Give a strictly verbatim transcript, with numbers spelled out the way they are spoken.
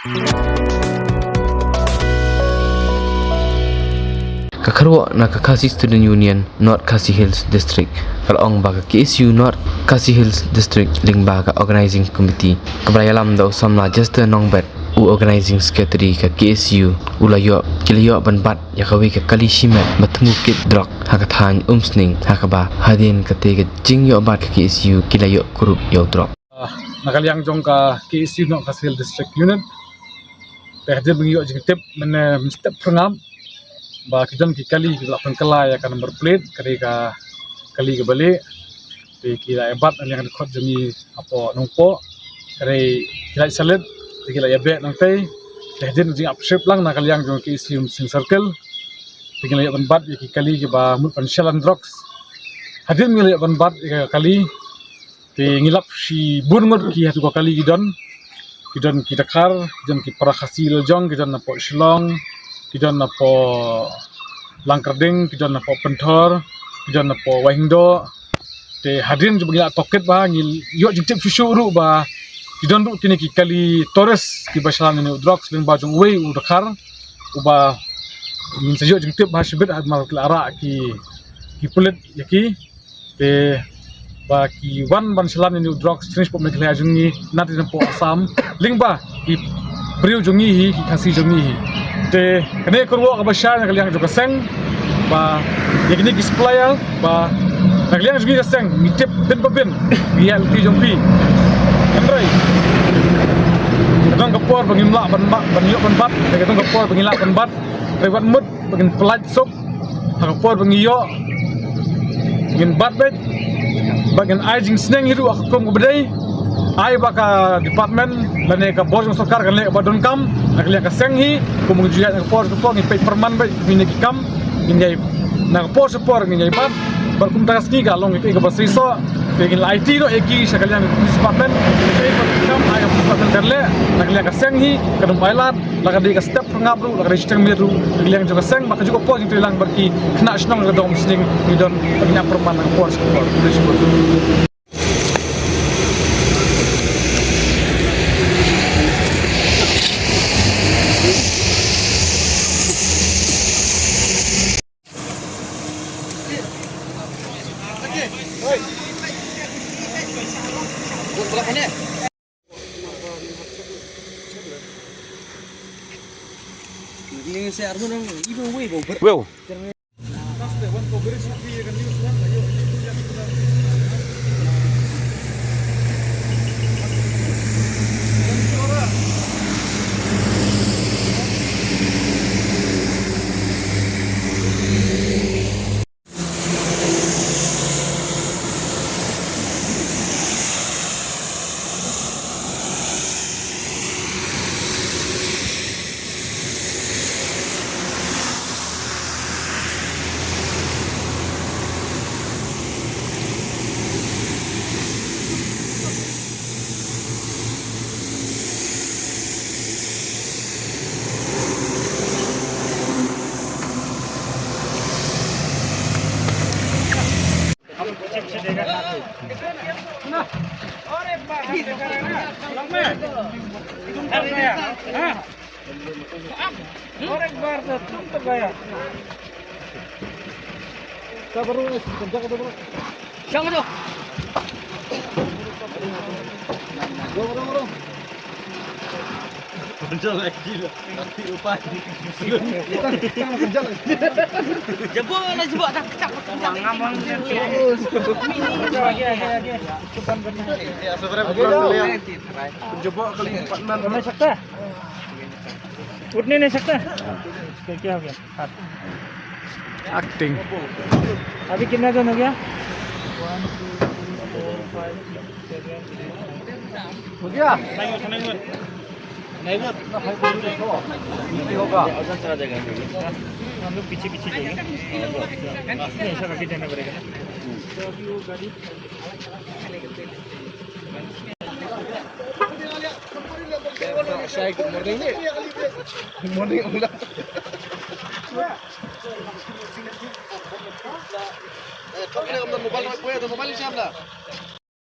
Ka kharwah na ka Khasi Student Union North Khasi Hills District ka la ong ba ka K S U North Khasi Hills District lyngba ka Organizing Committee kaba la ïalam da u samla Jester Nongbet, u Organizing Secretary ka K S U, u la ïoh, ki la ïoh ban bat ïa kawei ka kali shimet ba thmu kit drok ha ka thaiñ Umsning, ha kaba hadien katei ka jingïoh bat ka K S U ki la ïoh kurup ïa u drok. Ah, na ka liang jong ka K S U North Khasi Hills District Unit, te hadien ba ngi ïoh jingtip mynne mynstep phyrngab ba ki don ki kali kiba la pynkylla ïa ka number plate, ka dei ka kali kaba lieh. Te ki la ïa bat na liang dkhot jong ngi hapoh Nongpoh, ka dei ki la ïa salit, te ki la ïa beh nangtei. Te hadien jingïapship lang na ka liang jong ka K S U Umsning Circle, te ngi la ïoh ban bat ïa ki kali kiba mut ban sell drugs. Hadien ngi la ïoh ban bat ïa ka kali, te ngi lap shibun ngut ki hato ka kali ki don. Ki don ki dkhar, ki don ki para Khasi lajong, ki don napoh Shillong, ki don napoh Langkyrding, ki don napoh Pynthor, ki don napoh Waingdoh. Te hadien jong ba ngi la tohkit bha, ngi ïoh jingtip shuh shuh ruh ba ki don ruh kine ki kali tourist kiba shlan ïa une u drugs lyngba jong uwei u dkhar, uba ngin sa ïoh jingtip bha shibit, hadien ba ki la rah ki, ki pulit ïa ki. Te ba ki wan ban shlan ïa une u drugs sha Meghalaya jong ngi, na dei napoh Assam, lyngba ki briew jong ngi hi, ki Khasi jong ngi hi. Te kane ka kyrwoh kaba shai na ka liang jong ka seng, ba ïa kine ki supplier, ba na ka liang jong ngi ka seng ngi tip bynta bynta ïa ka lynti jong phi. Hynrei ka don ka por ba ngim lah ban bat, ban ïoh ban bat, ka don ka por ba ngim lah ban bat. Hynrei wat mut ba ngin pyllait suk ha ka por ba ngi ïoh, ngin bat beit, ba ngin ai jingsneng hi ruh ha ka kum kaba dei. Ai ba ka department lane ka bor jong sorkar kan leh ba donkam na ka liang ka seng hi. Kum ngi ju ïaid na ka por sha ka por, ngin peit pyrman beit kumne ki kam, ngin ïai, na ka por sha ka por ngin ïai bat. Bad kumta ka sngi ka long kaei kaba seisoh, te ngin la aiti noh ïa ki sha ka liang ka police department. Kaei kaba donkam ai ka police department kan leh, na ka liang ka seng hi, ka dum pailad. La ka dei ka step phyrngab ruh, la ka dei shiteng miet ruh, ka liang jong ka seng, ba kajuh ka por jingtrei lang bad ki khynnah shnong jong ka dong Umsning, ngi don ban ïa pyrman na ka por sha ka por. Khublei shibun. Wow. Jabo na jabo tak tak. Jabo kali empat enam. Utne nahi sakta? Kya kya ho gaya? Acting. अभी कितना जन हो गया? One, two, three, four, five, six, seven, eight. हो गया? नहीं, उतना ही हुआ। नहीं हुआ। नहीं होगा। हम लोग पीछे पीछे जाएंगे। नहीं, ऐसा करके जाना पड़ेगा ना। तो अभी वो गाड़ी Good morning. Good morning. Eh, kau kena mobile, mobile, mobile siapa?